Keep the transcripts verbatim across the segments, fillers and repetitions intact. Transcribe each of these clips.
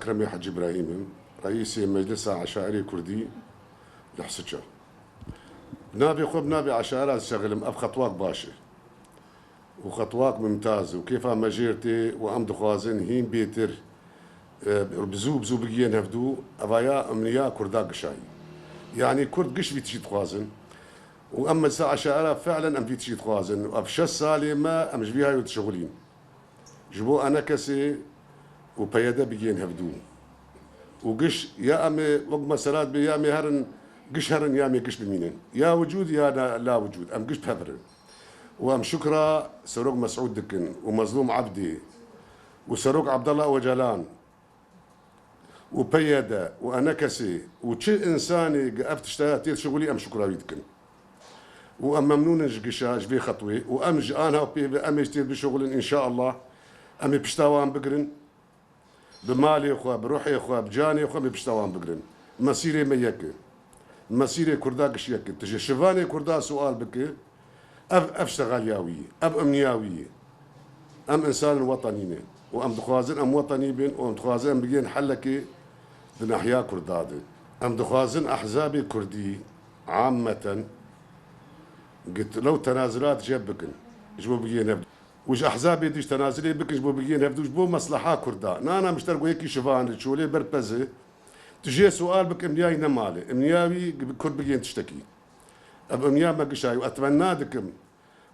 Ekremê Hecî Îbrahîm im, reîsê Meclisa Eşairê Kurdî li Hisiça. Navê xwe bi navê eşaira dişexilim, ev xetwak baş e. Û xetwak mimtaz û kêfa me jêr tê û em dixwazin hîn bêtir, e, bi zû bi zû bigiyên hevdû, evaya emniya Kurda gişayî. Yanî Kurd giş vî tiştî dixwazin. Û em Meclisa Eşaira fi'len em vî tiştî dixwazin. Ev şeş salê me em ji vî hayê dişixulîn. Ji bo enekesê û P Y D bigihên hevdû. Û giş ya em ê wek meselat bê, ya em ê herin, giş herin, ya em ê giş bimînin. Ya wicûd ya na, la wicûd. Em giş bi hev re. Û em şukra Serok Mesûd dikin û Mezlûm Ebdî û Serok Abdullah Ocalan û P Y D û enekesê û çi insanê gi ev tiştaya tê dişixulî em şukra wî dikin. Û em memnûn in ji gişa, ji vê xetwê. Û em ji anha pê ve em ê ji tê bişuxulin, înşaallah. Em ê pişta wan bigirin. Bi malê xwe, bi ruhê xwe, bi canê xwe em ê pişta wan bigirin. Mesîrê me yek e. Mesîrê Kurda giş yek e. Tu ji şivanê Kurda sual bike, ev, ev ştexaliya wî ye, ev emniya wî ye. Em insanên wetanî ne. Û em dixwazin em wetanî bin û em dixwazin em bigihên helekê di nahiya Kurda de. Em dixwazin ehzabê Kurdî ammeten git lew tenazulat jê bikin. Ji bo bigihên hev. Û ji ehzabê dî ji tenazulê bikin ji bo bigihên hevdû ji bo mesleha Kurda. Nana mişter go yekî şivan li çolê berpeze. Tu jê sual bik emniyayî ne male. Emniya wî Kurd bigihên tiştekî. Ev emniya me gişayî û etmenna dikim.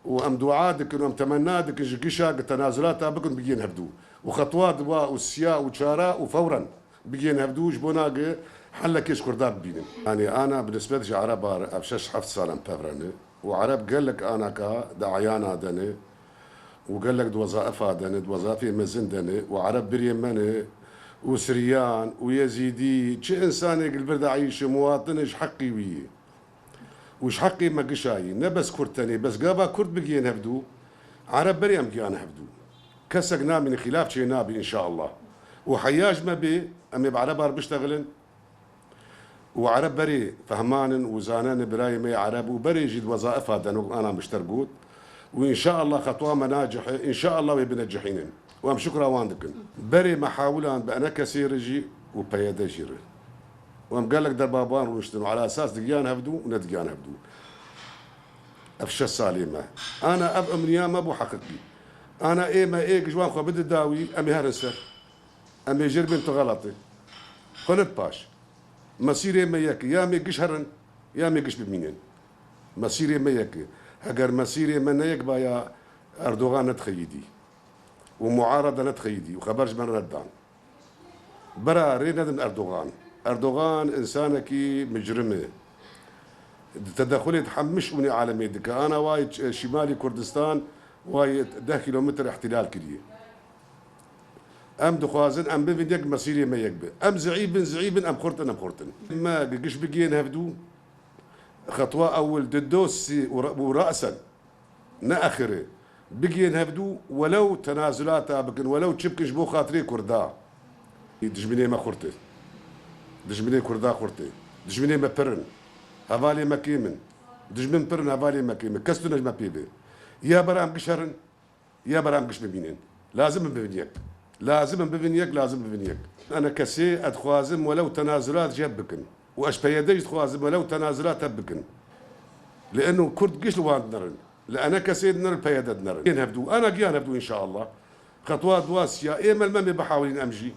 Û em dua dikin û em temenna dikin ji gişa gi tenazulata bikin bigihên hevdû. Û xetwa diwa û siya û çara û fewren bigihên hevdû ji bona gi helekê ji Kurda bibînin. Yanî ana bi nisbet ji Ereba re ev şeş heft sal em pev re ne. Û Ereb gelek anaka di eyana de ne. Û gelek di wezaifa de ne, di wezaifê mezin de ne. Û Ereb birê me ne. Û Siryan û Yezîdî, çi insanê gi li vir de eyşe, muwatin e, ji heqî wî ye. Û ji heqê me gişayî, ne bes Kurd tenê, bes gava Kurd bigihên hevdû, Ereb berê em giyane hevdû. Kesek namîne xîlaf çê nabî înşaallah. Û heya ji me bê, em ê bi Ereban re biştexilin. Û Ereb berê fehmanin û zanenin birayê me yê Ereb û berê jî di wezaifa de ne wek ana mişter got. Û înşaallah xetwa me nacih e, înşaallah wê binecihînin. Û em şukra wan dikin. Berê me hewlan bi enekesê re jî û P Y D jî re. Û em gelek derbaban rûniştin û ala esas digiyan hevdû û nedigiyan hevdû. Ev şeş salê me. Ana ev emniya me bû heqîqî. Ana ê me ê gi ji wan xwe bide dawî, em ê herin ser. Em ê jêr bên tu xelet î. Xwe ned paş. Mesîrê me yek e. Ya em ê giş herin, ya em ê giş bimînin. Mesîrê me yek e. Heger mesîrê me ne yek ba ya Erdogan nedixeyî dî. Û muarada nedixeyî dî. Û xeber ji me re nedan. Bira rê nedin Erdogan. Erdogan insanekî micrim e. Di tedexulê di hemû şûnê alemê dike. Ana wayê ç-, şîmalî Kurdistan wayê deh kîlometr îhtîlal kiriye. Em dixwazin em bibin yek, mesîrê me yek be. Em zeîf bin, zeîf bin, em xurt in, em xurt in. Me gi giş bigihên hevdû, xetwa ewil di dosî û re-, û resen. Ne axirê. Bigihên hevdû, welew tenazulata bikin, welew çi bikin ji bo xatirê Kurda. Dijminê me xurt e. Dijminê Kurda xurt e. Dijminê me pir in. Hevalê me kêm in. Dijmin pir in, hevalê me kêm in. Kes tune ji me pê be. Ya bira em giş herin, ya bira em giş bimînin. Lazim in bibin yek. Lazim in bibin yek, lazim bibin yek. Enekesê ez dixwazim welew tenazulat ji hev bikin. Û ez ji P Y D jî dixwazim welew tenazulat hev bikin. Li eno Kurd giş li wan dinerin. Li enekesê dinerin, P Y D dinerin. Yên hevdû. Ana giyan hevdû înşaallah. Xetwa dua siya. Ê me li me mê bihawilîn em jî.